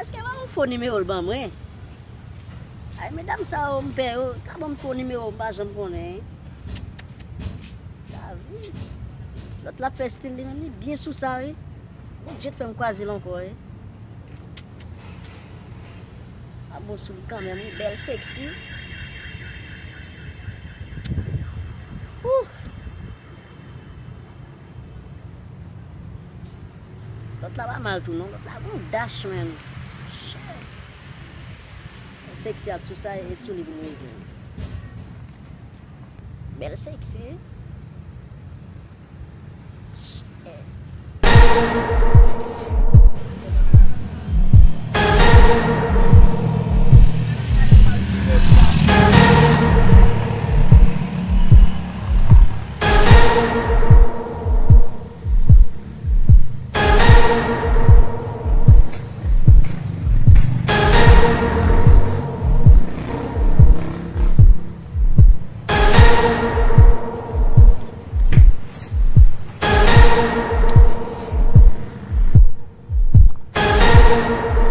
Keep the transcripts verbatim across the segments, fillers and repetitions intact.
Èske pa yon fo nimewo l ban mwen? Ay, medam sa yo, m pè yo, ka ban m fo nimewo, m pa janm konnen. Lavi. Lòt la ap fè stil li menm, li byen sou sa, wi. Bondye t fè m kwaze l ankò, wi. A bon sou li kanmenm, wi, bèl, seksi. Ouh! Lòt la pa mal tou non. Lòt la gon dash, man. Shit. Seksi a t sou sa e sou li pou m rive. Bèl seksi. Shit.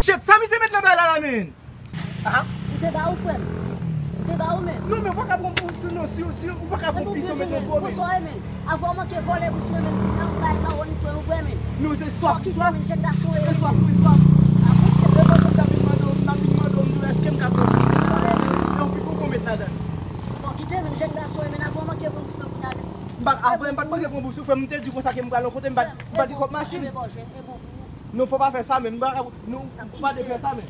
Shit, sa misye met nan bagay la la, men? Ah. M te ba ou, frè m. M te ba ou, men. Non, men ou pa ka pran bous ou non, si, si ou pa ka pran pis ou met nan po, men. Bous ou, men. Avan w manke vòlè bous mwen, men. Nan bay kawon, frè m, frè m, men. Non, se swaf, swaf. Se swaf, wi, swaf. A, bous se le bon, m t ap vin mande w, m t ap vin mande w, m di w, èske m ka pran bous ou, men. Yon piko pou met ladan. Bon, kite, men, jèn gason, men, avan w manke pran bous mwen, pou n ale. M pa, avan, m pa t manke pran bous ou, frè m, m te di konsa ke m pral yon kote, m pa, m pa gen kòb machin. Non, fò pa fè sa, men. M pa ka, non, ou pa dwe fè sa, men.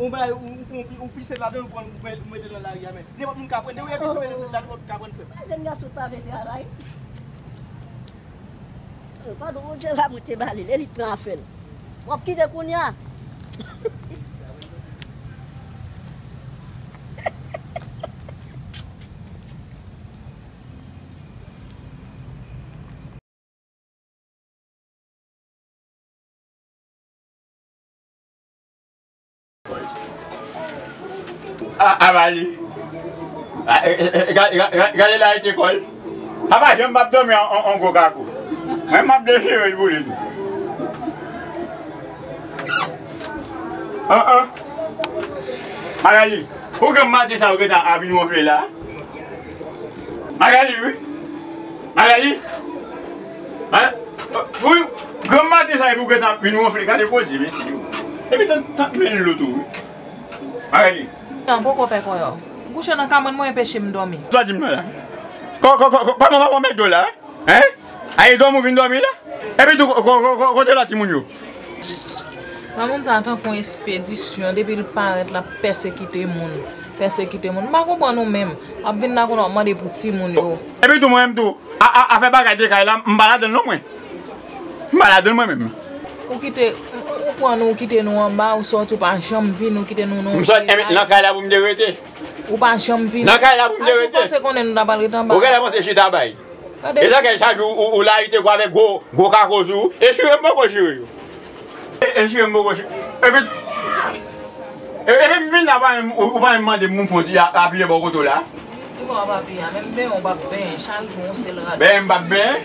Ou bay, ou, ou, ou, ou pise ladan, ou pran, ou mete nan lari a, men. Nenpòt moun ka pran, depi ou pise, men, nenpòt ka pran, frè m. Jèn gason pa vle travay. Padon, Bondye la mwen te ba li, li pran afè l. W ap kite kounye a. A, a, ba li. A, e, e, e, ga-, ga-, ga-, gade la, e te kòl. A, pa janm m ap dòmi an, an, an gwo kakou. Mwen, m ap dechire l pou li tou. An, an. Magali, pou granm maten sa ou gentan ap vin wonfle la? Magali, wi. Magali. Hein? Wi, granm maten sa epi ou gentan ap vin wonfle. Gade koze, mesye yo. Epi tann, tann men lo tou, wi. Magali. An poko pè kò yo. M kouche nan kay mwen, mwen enpeche m dòmi. Sa di m nan la. Kò, kò, kò, kò, kòman papa w met do la? Hein? A, e dòmi w vin dòmi la? Epi tou, ko-, ko-, ko-, ko-, kote lòt timoun yo? Granmoun sa tankou yon espedisyon, depi l parèt l ap pèsekite moun, pèsekite moun. M pa konprann ou menm. W ap vin la kounye a w ap mande pou timoun yo. Epi tou mwen menm tou, a, a, afè bagay de kay la, m pa ladann non mwen. M pa ladann mwen menm. Ou kite, ou, ou pran nou, ou kite nou anba, ou sòti, ou pa janm vini, ou kite nou nan kay la. M sòti, nan kay la pou m te rete. Ou pa janm vini. Nan kay la pou m te rete. Ou panse konnen nou ta pral rete anba? Ou genlè panse chita bay. Gade. E sa ke chak jou ou, ou, ou la ite gwo avèk gwo, gwo kako sou ou. E chire m poko chire yo. E, e chire m poko chire. Epi, e, epi m vin la, ou pa menm, ou, ou pa menm mande m pou m fon ti a, apiye bò kote w la. Ki bò w ap apiye a? Menm benyen w p ap benyen. Chak jou yon sèl rad. Benyen m p ap benyen?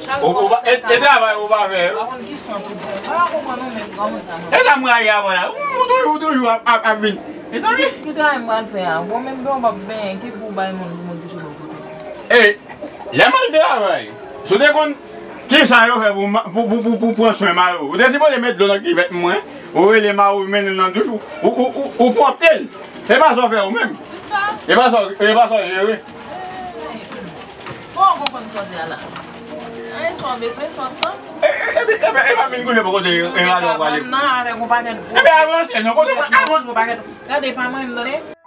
Chak jou yon sèl rad. E, e travay ou pa fè. Pa konn ki sant ou pran. M pa konprann ou menm, granmoun sa menm. E sa m rayi avè w la. Ou, ou toujou, ou toujou ap, ap, ap vin. Mezanmi. Ki, ki travay m pral fè a? Bon, menm benyen w p ap benyen. Ki gou w bay moun pou moun touche bò kote w? E, Lè m al travay, si w te konn kisa yo fè pou, pou, pou, pou, pou pran swen mari w, ou te sipoze met dlo nan kivèt mwen, ou rele mari w mennen l nan douch, ou, ou, ou, ou, ou pwòpte l. Se pa sa w fè ou menm. Kisa? E pa sa w, e pa sa w jere. Bon, ou konprann sa w di a la. Anyen sa w bezwen, sa w ap tann. E, e, epi, epi, epi, epi, vin kouche bò kote, e, e, avè w prale. Epi avanse, non, kote, avanse. Gade, pa mwen, m tande.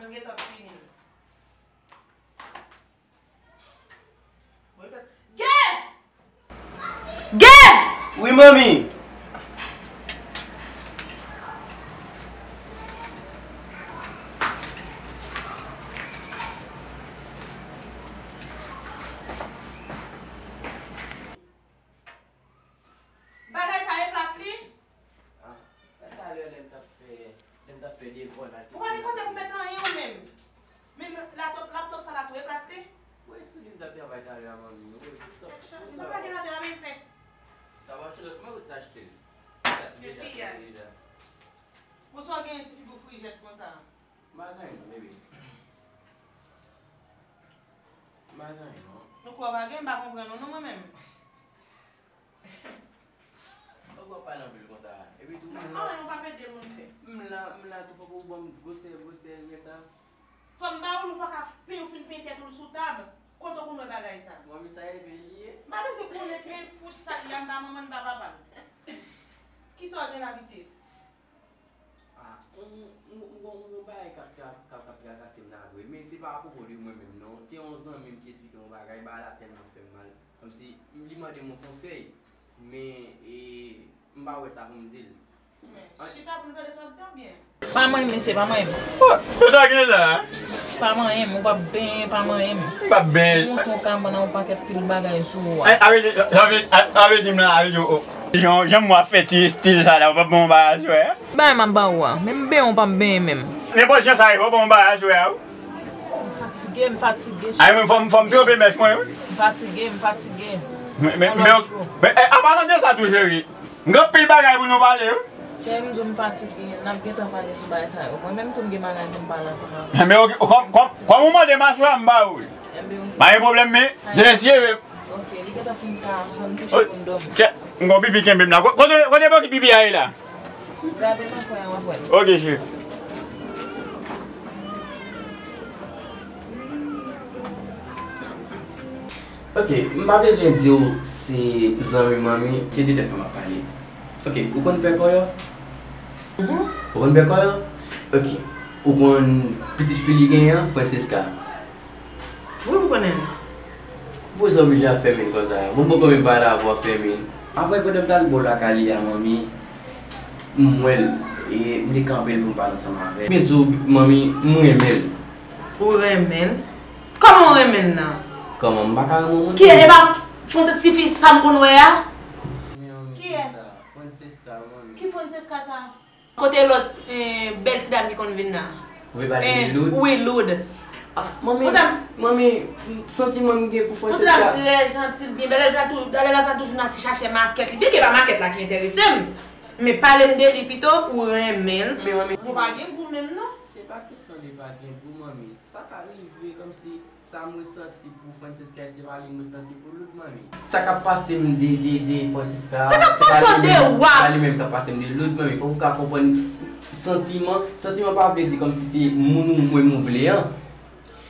Mwen gentan fini. Mwen gentan Kev! Kev! Wi, manmi. Bagay sa e plas li? Ah, talè lè m t ap fè, lè m t ap fè devwa la. Ou pa gen kote pou met anyen ou menm. Men laptop, laptop sa la tou e plas li? Wi, sou li m t ap travay talè a, manmi. Wi, laptop. Tèt chaje. M pa gen laptop la, men pè. Sa pa se lòt mwen ou t achte l. Sa deja fini deja. Bonso w genyen ti figi w frijèt konsa. M pa gen anyen non, bebe. M pa gen anyen non. Ou kwè w pa gen, m pa konprann ou non, mwen menm. Fòk w ap pale anpil konsa. Epi tou, m la. Anyen w p ap ede moun fè. M la, m la tou, fòk ou ban m gwosè, gwosè, mèt sa. Fò m ba ou l, ou pa ka pen, ou fin pen tèt ou l sou tab. Kote w konn wè bagay sa? Manmi, sa e pen li ye? M pa bezwen konnen pen fouch sa l ye a, m pa manman l, m pa papa l. Kisa w gen la, pitit? Ah, m, m, m, m, m, yon bagay k ap, k ap, k ap, k ap trakase m la vre. Men se pa apwopo de mwen menm, non. Se yon zanmi m ki esplike m yon bagay, bagay la tèlman fè m mal. Kòmsi, li mande m yon konsèy, men, e, m pa wè sa pou m di l. Men, chita pou m tande sa w ap di a byen. Pa manyen m, mesye, pa manyen m. Oh, men sa gen la? Pa manyen m, ou p ap benyen, pa manyen m. M p ap benyen. Ou monte yon kabann a yon pakèt pil bagay sou ou a. Ay, avè di, avè, avè di m la, avè di, oh. Jan, jan m wè fè ti estil sa la, ou p ap ban m yon bagay aswè a? Bagay m ap ba ou a. Men m benyen, ou p ap benyen menm. Nenpòt jan sa ye, ou p ap ban m yon bagay aswè a, wi. M fatige, m fatige. Ay, men fò m, fò m tranpe mèch mwen, wi. M fatige, m fatige. Men, men, men, men, eh, an palan de sa tou, cheri. M gen anpil bagay pou nou pale, wi. Cheri, m di w m fatige. N ap gentan pale sou bagay sa yo. Mwen menm tou m gen bagay pou m pale ansanm avè w. Men ok, kòm, kòm, kòm ou mande m aswè a, m ba ou l. Enben, ok. Pa gen pwoblèm, men, dènye si Dye vle. Ok, li gentan fin ta, fò n kouche pou n dòmi. Kè, m gon pipi kenbe m la. Ko-, kote, kote bokit pipi a ye la? Gade nan kwen an, w ap wè l. Ok, cheri. Ok, m pa bezwen di w se zanmi manmi, se de tèt mwen m ap pale. Ok, ou konn pè Kòyò? Mhm. Ou konn pè Kòyò? Ok. Ou konn pitit fi li genyen an, Francesca? Wi, m konnen l. Poukisa w oblije ap fèmen konsa? Mwen poko menm pale avè w, w ap fèmen. Apre, pandan m t al bò lakay li a, manmi, m wè l, e m te kanpe l pou m pale ansanm avè l. Men di w, manmi, m renmen l. Ou renmen l? Kòman w renmen l nan? Kòman m pa ka renmen yon moun? Kiyès? E pa Fonte ti fi sa m konn wè a? Kiyès? Francesca, manmi. Ki Francesca sa? Kote lòt, eh, bèl ti dam ki konn vin nan? Ou vle pale de Loud? Wi, Loud. Ah, manmi, manmi, santiman m gen pou Francesca. Yon ti dam trè janti, byen bèl, lè l vin tou, lè l vin toujou nan ti chache makèt li. Byen ke pa makèt la ki enterese m, men pale m de li pito, ou renmen l. Men manmi. Ou pa gen gou menm non. Se pa kesyon de pa gen gou, manmi. Sa ka rive kòmsi sa m resanti pou Francesca, se pa li m resanti pou Loud, manmi. Sa k ap pase m de, de, de Francesca, se pa li menm, se pa li menm k ap pase m de Loud, manmi. Fòk ou ka konprann santiman. Santiman pa vle di kòmsi se moun ou mwen m ou vle an.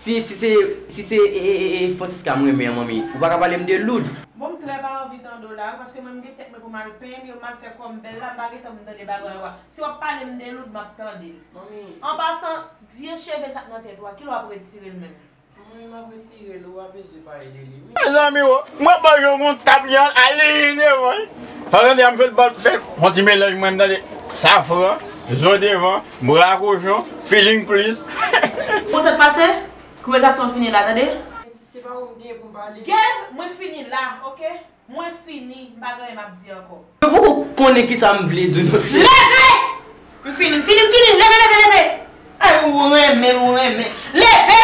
Si, si se, si se, e, e, e, e, Francesca m renmen an, manmi, ou pa ka pale m de Loud. Bon, m trè pa anvi tande w la, paske mwen m gen tèt mwen pou m al penyen m yo, m al fè kò m bèl la, m pa gen tan pou m tande bagay ou a. Si w ap pale m de Loud, m ap tande l. Manmi. An pasan, vye cheve sa k nan tèt ou a, kilè w ap retire l menm? Mwen, m ap retire l, ou pa bezwen pale de li. Mezanmi, o, mwen ba yo yon tab li an, ale devan. Sa tande, m fè l ba, fè yon ti melanj mwen, m tande safran, zo devan, bra kochon, feeling plis. Ou sot pase? Konvèsasyon an fini la, tande? Se pa ou m gen pou m pale. Kev, mwen fini la, oke? Mwen fini, m pa gen anyen m ap di ankò. Mwen poko konnen kisa m vle di nou. Leve! M fini, m fini, m fini! Leve, leve, leve! Ay, ou renmen, ou renmen. Leve!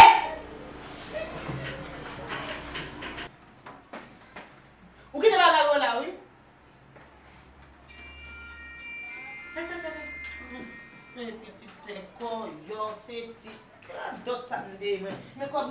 Ou kite bagay ou la, wi. Fè, fè, fè, fè. Pitit pè Kòyò, sesi. Radòt sa m de mwen. Men kòb.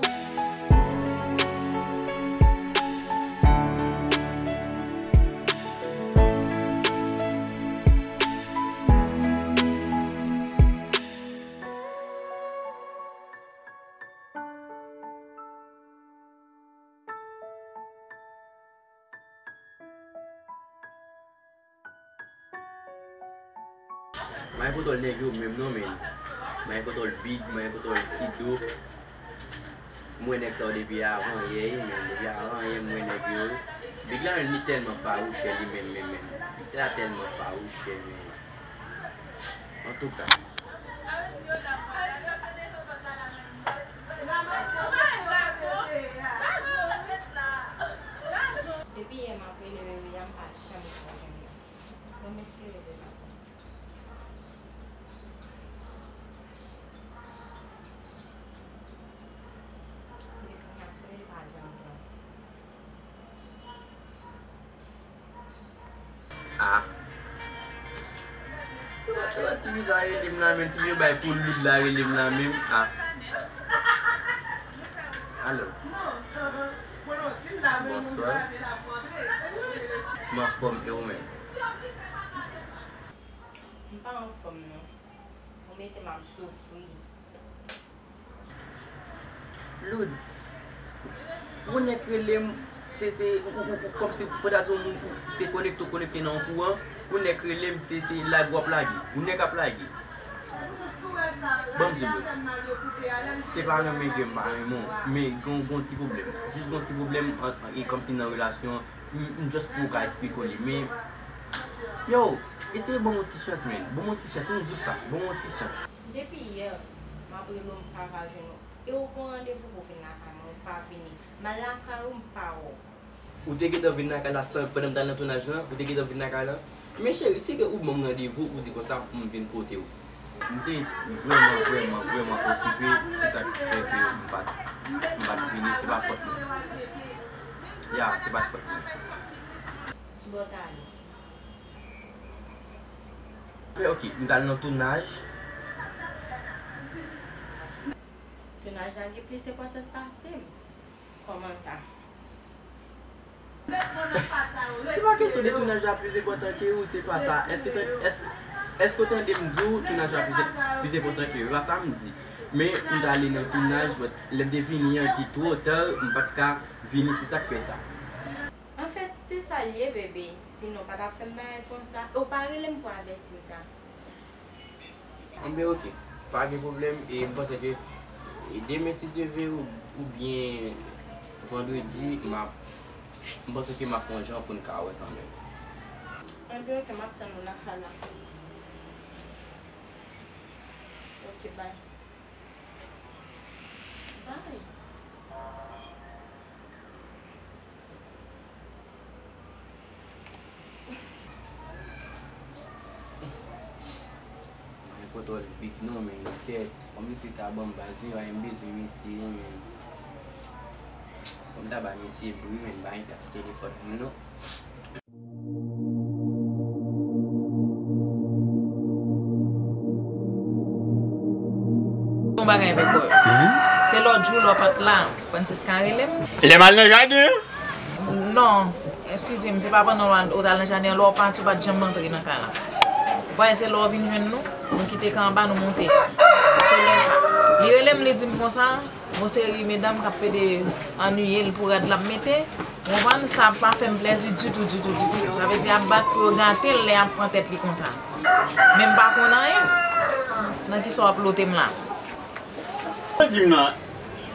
May poto nèg yo menm non, men. Manyen kontwòl Big, manyen kontwòl Kido. M wè nèg sa yo depi avan yè, wi, men depi avan yè, m wè nèg yo. Big la menm, li tèlman fawouchè li menm, menm, menm. Big la tèlman fawouchè, men. Antouka. Depi yè m ap rele Wewe a, m pa janm ka jwenn li. Bon, mesye Wewe la. Telefòn nan ap sone, li pa janm pran. Ah. Ti, ti, ti fi sa rele m la menm, ti fi yo bay pou Loud la rele m la menm. Ah. Alo. Bonswa. M anfòm, e ou menm? M pa anfòm non. Ou mete m ap soufri. Loud, ou nèk rele m, se, se, ou, ou, ou, kòmsi fò ta di w moun, ou, se konekte, ou konekte nan yon kouran, ou nèk rele m, se, se lage w ap lage, ou nèk ap lage. Ban m di w, Loud, se pa renmen ke m pa renmen w, men gon, gon ti pwoblèm. Jis gon ti pwoblèm, an, an, e kòmsi nan relasyon, m, m just pou w ka eksplike w li, men, yo, eseye ban m yon ti chans, men. Ban m yon ti chans, m di w sa, ban m yon ti chans. Depi yè, m ap rele w, m pa ka jwenn ou. E ou gen yon randevou pou w vin lakay mwen, ou pa vini. M al lakay ou, m pa wè w. Ou te gentan vin lakay la san, pandan m t al nan tounaj lan, ou te gentan vin lakay la? Men cheri, si ke ou ban m randevou, ou di konsa pou m vin kote w. M te vrèman, vrèman, vrèman okipe, se sa k fè ke m pa t, m pa t vini, se pa fòt mwen. Ya, se pa t fòt mwen. Kibò w t ale? Fè, ok, m t al nan tounaj. Tounaj la gen plis enpòtans pase m. Kòman sa? Se pa kesyon de tounaj la plis enpòtan ke ou, se pa sa. Èske w, èske, èske w tande m di w tounaj la plis, plis enpòtan ke ou? Se pa sa m di. Men m t ale nan tounaj, but lè m te vini an, li te twò ta, m pa t ka vini, se sa k fè sa. Anfèt, se sa l ye, bebe. Sinon, w pa t ap fè m bagay konsa. E w pa rele m pou avèti m sa. Enben, ok. Pa gen pwoblèm. E m panse ke, e demen, si Dye vle, ou, oubyen vandredi, m ap, m panse ke m ap fè yon jan pou n ka wè kanmenm. Enben, ok, m ap tann ou lakay la. Ok, bye. Bye. Mwen kontwòl Big non, men kèt. Fò misye ta ban m baz, wi, m bezwen misye, men fò m ta ba misye bri, men m pa gen kat telefòn li non. Yon bagay avèk bò yo. Se lòt jou lè w pa t la, Francisca rele m. Lè m al nan jaden an? Non, eskize m, se pa pandan w al, w t al nan jaden an, lè w pati, w pa t janm antre nan kay la. Ou pa wè se lè w vin jwenn nou, nou kite kay anba, nou monte. Se lè sa. Li rele m, li di m konsa, gon seri medam k ap pede anniye l pou rad l ap mete. Ou konprann? Sa pa fè m plèzi ditou, ditou, ditou. Sa vle di y ap bat pou yo gate l lè y ap pran tèt li konsa. Men m pa konn anyen. Nan kisa w ap lote m la? Ou di m nan,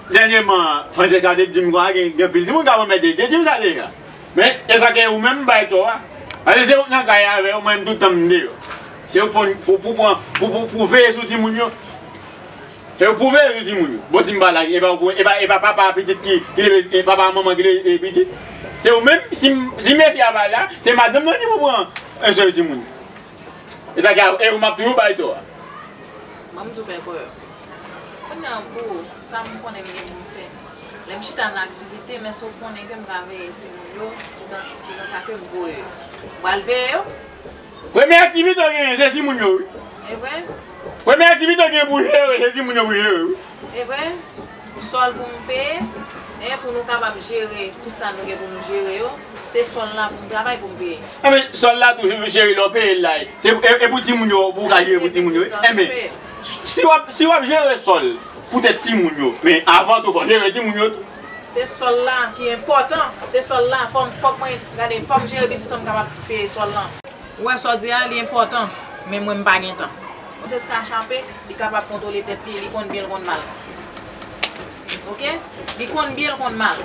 dènyèman, Fransèz la te di m konsa, gen, gen anpil timoun k ap anmède l. Te di m sa deja. Men, e sa ke ou menm m bay tò a. Paske se ou k nan kay avè yo, mwen menm tout tan m deyò. Se ou pou, pou, pou pran, pou, pou, pou veye sou timoun yo. Se ou pou veye sou timoun yo. Bon, si m pa la, e pa ou pou, e pa, e pa papa pitit ki, ki leve, e papa manman ki leve pitit. Se ou menm, si m, si mesye a pa la, se madanm nan ki pou pran, e, swen timoun yo. E sa ki a, e ou m ap toujou bay tò a. Ban m di w, pè Kòyò. Kounye a, pou sa m konnen m gen pou m fè. Lè m chita nan aktivite, men si w konnen ke m ka veye timoun yo, si tan, si tan ka ke m voye yo. M pral veye yo. Premye aktivite w genyen, se timoun yo, wi. E vre? Premye aktivite w genyen pou jere, se timoun yo pou jere, wi. E vre? Sòl pou m peye, e pou nou kapab jere tout sa nou gen pou nou jere yo, se sòl la pou m travay pou m peye. Enben, sòl la tou, cheri, lè w peye l la, se, e, e pou timoun yo, pou w ka jere pou timoun yo. Enben, si w ap, si w ap jere sòl pou tèt timoun yo, men avan tou, fò w jere timoun yo tou. Se sòl la ki enpòtan, se sòl la, fò m, fòk mwen, gade, fò m jere biznis lan, m kapab peye sòl la. Ou wè sa w di a, li enpòtan, men mwen m pa gen tan. Francisca chape, li kapab kontwole tèt li, li konn byen, l konn mal. Oke? Li konn byen, l konn mal.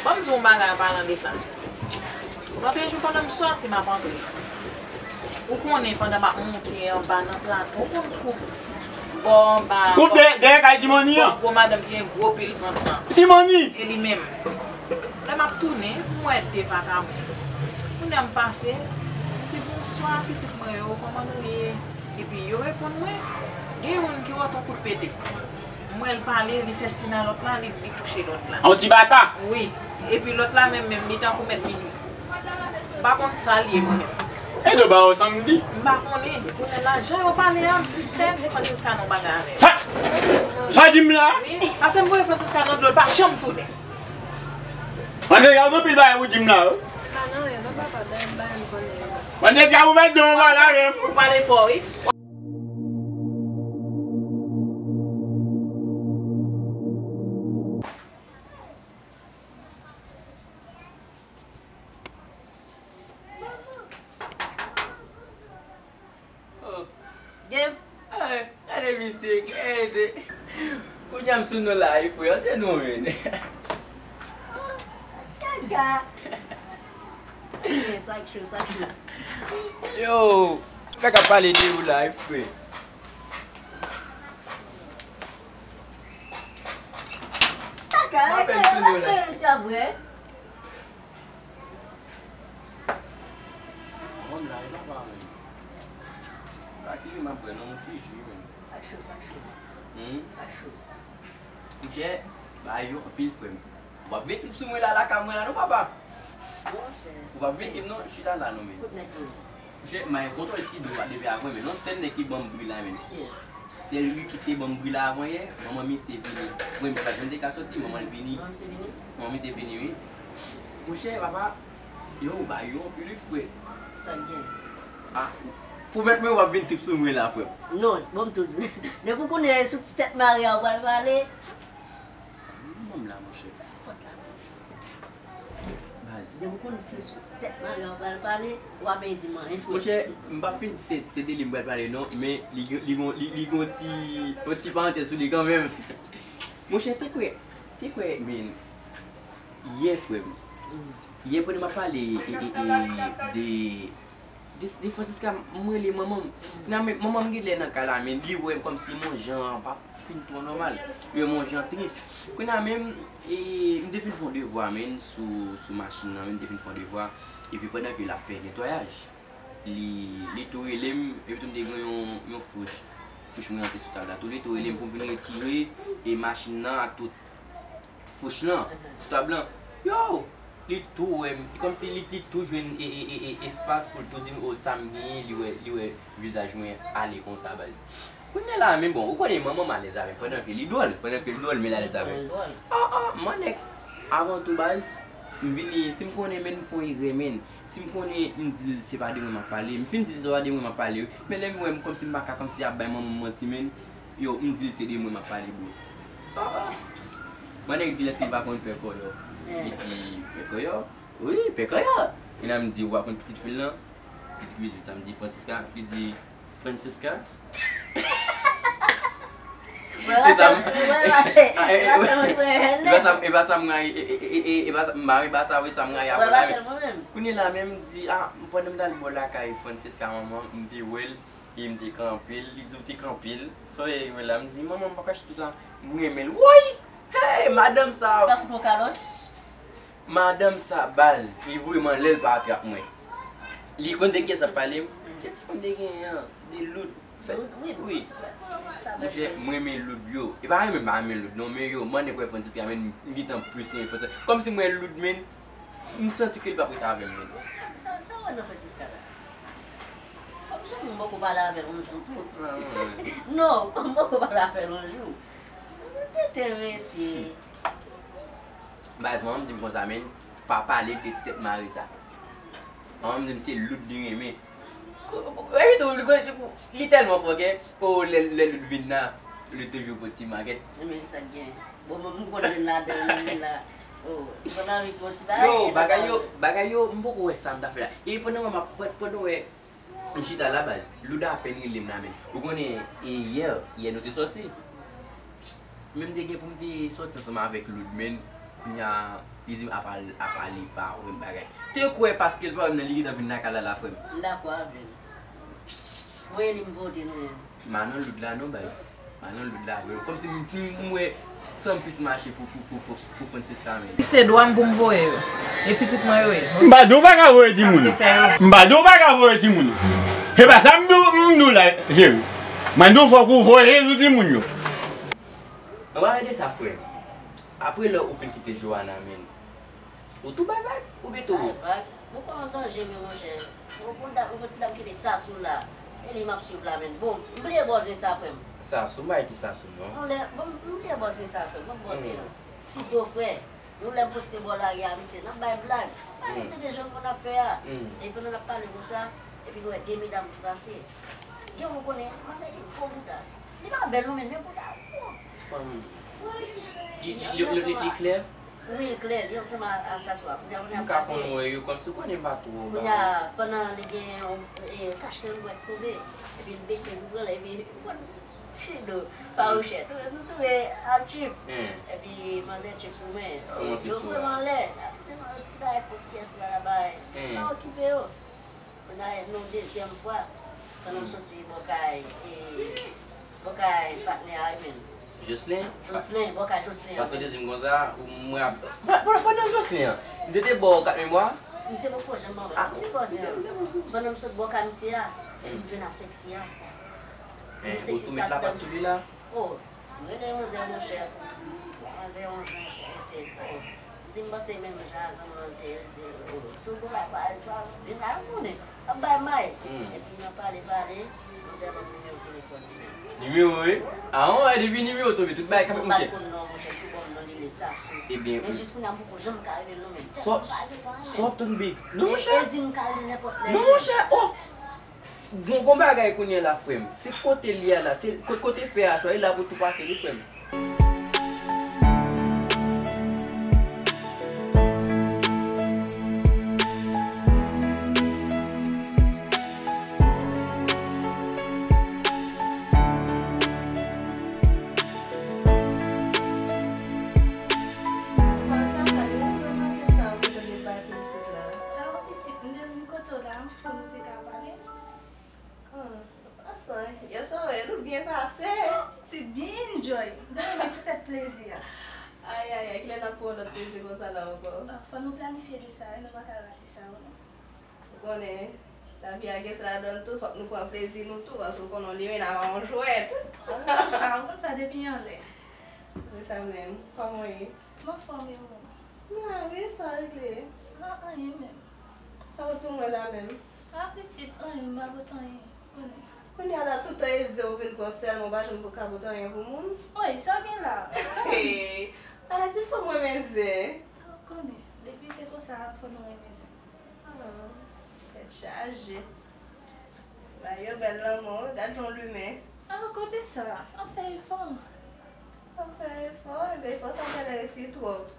Ban m di w yon bagay an palan de sa. Lòt jou, pandan m sòti, m ap antre. Ou konnen, pandan m ap monte anba nan plato, ou konn koup bò anba, koup dèyè, dèyè kay Ti Manmi an. Bò gwo madanm ki gen gwo pil vant lan. Ti Manmi! E li menm. Lè m ap tounen, m wè de vakabon. Kounye a m pase, m di, "Bonswa, pitit mwen yo, kòman nou ye?" Epi yo reponn mwen, gen youn ki wè ton kout pete. M wè l pale, li fè siy a lòt la, li, li touche lòt la. Yon ti bata. Wi. Epi lòt la menm, menm, li tankou mèt minwi. M pa konn sa l ye, mwen menm. E do ba yo sanm di. M pa konnen. Kounye a la, jan yo pale a, m sispèk Francisca nan bagay avè l. Sa, sa di m la? Wi. Pase m voye Francisca nan dlo, l pa janm tounen. Mwen te ka anpil bagay pou di m la, wi. Pa nan anyen, non, papa, dayè m pa janm konnen yo. Mwen te ka ouvè dlo, m pa la, men. Ou pale fò, wi. Oh. Gen. Ay, gade misye, gade. Kounye a m sou nou la, wi, frè, antre nou, men. Kaka. Sa k cho, sa k cho. Yo, fè k ap pale de ou la, wi, frè. Kaka, m apèn sou nou la. Misye ap bwè. Wòm la, e pa pa menm. Pa ki li m ap bwè non, yon ti ji menm. Sa cho, sa cho. Hmm? Sa cho. Monchè, bagay yo anpil, frè m. W ap vin trip sou mwen la, lakay mwen la non, papa. Monchè. W ap vin trip non, chita la non, men. Kout nèg yo. Monchè, m al kontwòl ti dlo a depi avan, men non, sèl nèg ki ban m bri la, men. Yes. Sèl ri ki te ban m bri la avan yè, manman misye vini. Mwen menm pa janm te ka soti, manman l vini. Manman misye vini? Manman misye vini, wi. Monchè, papa, yo, bagay yo anpil, wi, frè. Sa k gen? Ah, pwomèt mwen w ap vin trip sou mwen la, frè m. Non, bon, m tou di w. Depi w konnen sou ti tèt mare a w pral pale. Manman m la, monchè. Baz. Depi w konnen se sou ti tèt mare a w pral pale, w ap di m anyen, frè. Monchè, m p ap fin di se, se de li m pral pale, non, men li, li, li, li, li gon ti, yon ti parantèz sou li kanmenm. Monchè, te kwè, te kwè, men, yè, frè m. Mm. Yè, pandan m ap pale, e, e, e, de, de, de Francisca, m rele manman m. Kounye a, men, manman m genlè nan kay la, men li wè m kòmsi m yon jan pa fin twò nòmal. Li wè m yon jan tris. Kounye a menm, e, m te fin fè yon devwa, men, sou, sou machin nan, men, m te fin fè yon devwa. Epi pandan ke l ap fè netwayaj, li, li tou rele m, epi tou m te gen yon, yon fouch. Fouch mwen an te sou tab la tou. Li tou rele m pou m vin retire, e, machin nan ak tout fouch lan sou tab lan. Yo! Li tou wè m. Li kòmsi li, li tou jwenn e, e, e, e, espas pou l tou di m, o, sa m genyen, li wè, li wè vizaj mwen ale konsa, baz. Kounye a la, men bon, ou konnen manman m alèz avè m, pandan ke li dwòl, pandan ke l dwòl, men l alèz avè m. An, an, mannèk, avan tou, baz, m vini, si m konnen, men m fè yon erè, men. Si m konnen, m di l se pa de mwen m ap pale. M fin di l se pa de mwen m ap pale, wi. Men lè m wè m kòmsi m pa ka, kòmsi ap bay manman m manti, men. Yo, m di l se de mwen m ap pale, bro. Ah, ah. Mwen nèg di l èske l pa konn pè kòyò. Li di, pè kòyò? Wi, pè kòyò. Kounye a m di, ou pa konn pitit fi l lan? Li di, ki pitit fi l sa? M di, Francisca. Li di, Francisca? E sa m, e, e, e pa sa m rayi, e, e, e, e, e pa sa, m pa, e pa sa, wi, sa m rayi avè l la, men. Kounye a la, men m di, ah, m pandan m t al bò lakay Francisca manman, m te wè l, e m te kanpe l, li di, ou te kanpe l. Sa w wè la, m di, manman, m pa kache tout sa, m renmen l. Woy! Hey, madanm sa! Ou pa fout yon kalòt? Madanm sa, baz, li voye m anlè, l pa atrap mwen. Li konn de kiyès ap pale m? Se ti fanm te genyen an, de Loud. Fè, wi, wi. Monchè, m renmen Loud yo. E pa renmen m pa renmen Loud non, men yo, mwen nèg wè Francisca, men m gentan plis renmen Francisca. Kòmsi m wè Loud, men m santi ke li p ap ret avè m, men. Sa, sa, sa w wè nan Francisca la? Kòmsi m poko pale avè l yon jou tou. Non, m poko pale avè l yon jou. Tete mesye. Baz, manman m di m konsa, men, pa pale de ti tèt mare sa. Manman m di m se Loud li renmen. Kou-, kou-, epi tou, li, li, li tèlman fòkè, o, lè, lè Loud vin la, Loud toujou pote ti makèt. Men sa k gen. Bon, mwen, m konn jwenn ladan l la. O, li konn anvi pran ti bagay. Yo, bagay yo, bagay yo, m poko wè sa m ta fè la. E pandan wè m ap, pandan wè M chita la baz, Loud apèn rele m la, men. Ou konnen, e yè, yè nou te sòti. Men m te gen pou m te sòti ansanm avèk Loud, men kounye a, li di m apa, apa li pa wè m bagay. Te kwè paske l pa wè m nan, li gentan vin lakay la, la, frè m. M dakò avè l. Voye li m vote nou menm. Manon Loud la non, baz. Manon Loud la vre. Kòmsi m, m, m wè san plis mache pou, pou, pou, pou, pou Francisca, men. Se dwa m pou m voye yo. E pitit mwen yo ye. M pa di w pa ka voye timoun. M pa di w pa ka voye timoun. Se pa sa m di w, m di w la, cheri. Mwen di w fòk ou voye sou timoun yo. Anba de sa, frè. Apre lè ou fin kite Johanna, men. Ou tou bay vag? Ou pito bay vag? Ou pa an danje, men, monchè. Ou gon dam, ou gon ti dam ki rele Sasou la. E li m ap swiv la, men. Bon, m bliye bò zen sa, frè m. Sasou, m pa ki Sasou, non. Yon lè, bon, m bliye bò zen sa, frè m. Bon, bò zen an. Ti do, frè. Yon lè m poste bò lari a, misye, n ap bay blag. Pa rete de jan nou konn ap fè a. E pandan n ap pale konsa, epi nou wè de medam ki pase. Gen yon konnen, manzè gen gwo bouda. Li pa bèl non, men, men bouda gwo. Ti fanm. Li, li, li, li, li klè? Wi, li klè. Li ansanm a, a Sasou a. Kounye a, kounye a m ka pase. Konn wè yo kòmsi ou konnen m pa twò. Kounye a, pandan li gen yon, e, kach nan lwèt tonbe. Epi l bese pou pran l, epi, bon, ti do, fawochèt. Nou touve ap trip. Epi manzè trip sou mwen. Yo vrèman anlè. Ti bagay kont pyès la la bay. Pa okipe yo. Kounye a nou dezyèm fwa, pandan m soti bò kay, e, bò kay patnè a, men. Jocelyn? Jocelyn, bò kay Jocelyn an. Paske w te di m konsa, ou, mwen ap, pa, pa, pandan Jocelyn an, m te te bò kat memwa. Misye poko janm ban mwen. Ah, misye poko janm. Pandan m sot bò kay misye a, epi m jwenn a Sexy a. Sexy tou met la pa sou li la. Oh, m rele manzè monchè. Manzè yon jan enterese. Oh, di m panse menm jan a zanmi w te di, oh, si w gon bagay, di m la, m konnen. Ap bay may. Epi nan pale, pale, manzè ban m nimewo telefòn li menm. Nimewo, wi? A, on, e depi nimewo tonbe, tout bagay ka fèt, monchè. M pa t konn non, monchè, m tou ban m non, li rele Sasou. Ebyen, men jis kounye a, m poko janm ka rele l non, men tèlman m pa gentan renmen l. Sa w ap tann, big? Non, monchè. E l di m ka rele l nenpòt lè. Non, monchè, oh! Gon, gon bagay kounye a la, frè m. Se kote l ye a la, se ko-, kote fè a chwa, li la pou tou pase, wi, frè m. Awo, pitit, m te vin kote w la pou nou te ka pale. Ah, an pasan, yèswa wè nou byen pase. Oh, pitit, byen enjoy. M te renmen ti tèt plezi a. Ay, ay, ay, kilè n ap pran yon lòt plezi konsa la ankò? Ah, fò nou planifye de sa, wi, nou pa ka rate sa, wi, non. Ou konnen, lavi a gen sa ladan l tou, fòk nou pran plezi nou tou, paske ou konnen w limen nan yon jwèt. Ah, m konn sa, m konn sa depi anlè. Se sa menm. Kòman w ye? M anfòm, e ou menm? M la wi, sa regle? Ah, anyen menm. Sa w pot pou mwen la menm? Ah, pitit, anyen, m pa pot anyen, konnen. Kounye a la, tout tan Eze ou vin pran sèlman, ou pa janm ka pot anyen pou moun? Woy, sa w gen la? Ala ti fanm renmen zen. Ah, ou konnen, depi se konsa, fò nou renmen zen. Ah, tèt chaje. Bagay yo bèl lanmò, wi, gad jan w limen. Ah, kote sa? Ann fè efò. Ann fè efò, ebyen efò sa genlè resi twòp.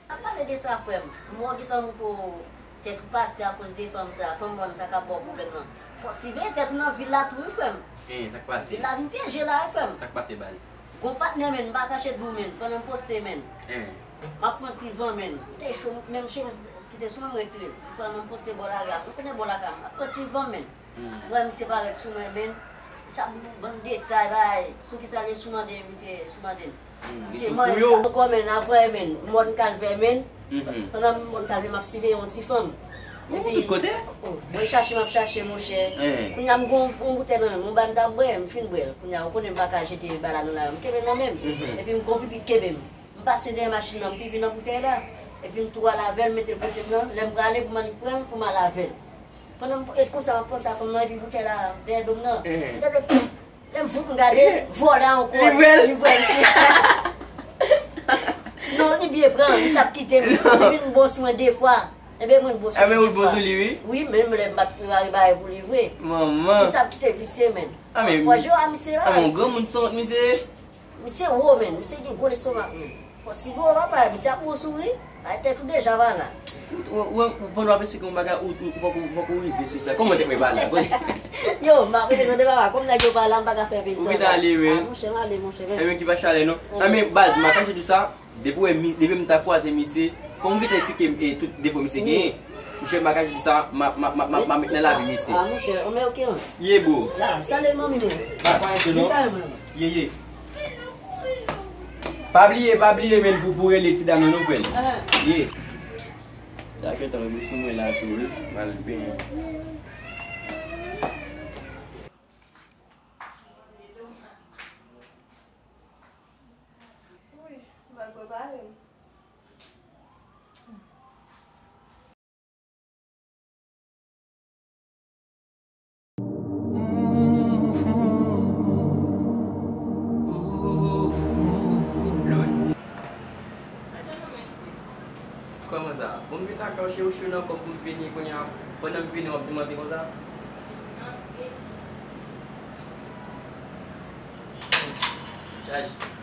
Ap pale de sa, frè m. M wè w gentan mouke w tèt ou pati akoz de fanm sa. Fanm mòn sa k ap ba w pwoblèm nan. Fò w siveye tèt ou nan vil la tou, wi, frè m. Hein, sa k pase? Vil la vin pyeje la, wi, frè m. Sa k pase, baz? Gon patnè, men, m pa kache di w, men, pandan m poste, men. Hein. M ap pran ti van, men. M te cho, menm chemiz ki te sou mwen, m retire l. Pandan m poste bò lari a, ou konnen bò lakay m, m ap pran ti van, men. Mwen, misye parèt sou mwen, men. Sa bann detay, bay, sou kisa li sou mande, misye sou mande m. Misye manyen m ankò, men, apre, men, mòn kalvè, men. Pandan m mòn kalvè, m ap siveye yon ti fanm. Epi, oh, mwen chache, m ap chache, monchè. Kounye a, m gon yon boutèy nan men m, yon bagay m t ap bwè, m fin bwè l. Kounye a, ou konnen m pa ka jete bagay la nan lari, m kenbe l nan men m. Epi m gon pipi kenbe m. M pase dèyè machin nan, m pipi nan boutèy la. Epi m tou al avè l, mete l kote m nan. Lè m prale pou m annik pran l, pou m al avè l. Pandan m, e konsa m ap panse a fanm nan, epi boutèy la dèyè do m nan. M tande pff! Lè m fout m gade, vòlè a ankò. Li vwèl. Li vwèl, si. Non, li byen pran, li sap kite m. Li vin bon sou mwen de fwa. Enben, mwen bon sou li de fwa. Enben, ou bon sou li, wi? Wi, menm lè m pa t prepare bagay pou li vre. Manman. Li sap kite visye, men. Ah, men. Fò je a misye la. Ah, men, yon granmoun sot, misye. Misye wo, men. Misye gen gwo lestomak, men. Fò si vo papa, misye ap wè w souri. Ay, tèt ou deja pa la. Ou, ou, ou, ou, pandan w ap esplike yon bagay, ou, ou, fòk ou, fòk ou rive sou sa. Kòman te mwen pale la? Yo, m ap rete tande papa, kòm nèg yo pa la, m pa ka fè pil tan. Ou vin ale, wi. Ah, monchè, m ale, monchè, men. Enben, ki pa chale, non? Enben, baz, m pa kache di w sa, depi w wè mi, depi m ta kwaze misye, kòm m gentan esplike m, e, tout defo misye genyen, monchè, m pa kache di w sa, m a, m a, m a, m a, m a met nan lavi misye. Ah, monchè, anmè, oke, man. Ye, bro. La, salye manmi nou. Pa kwaze, non? Ye, ye. Pa bliye, pa bliye, men pou, pou rele ti dam nan, non, frè m. Ye. Dakò, tann sou mwen la tou, wi. M al benyen. Wi, m al prepare m. Kòman sa? Bon, m vin lakay ou, cheri, ou cho nan kò m pou m vini kounye a. Pandan m vini, w ap di m antre konsa? Chaje.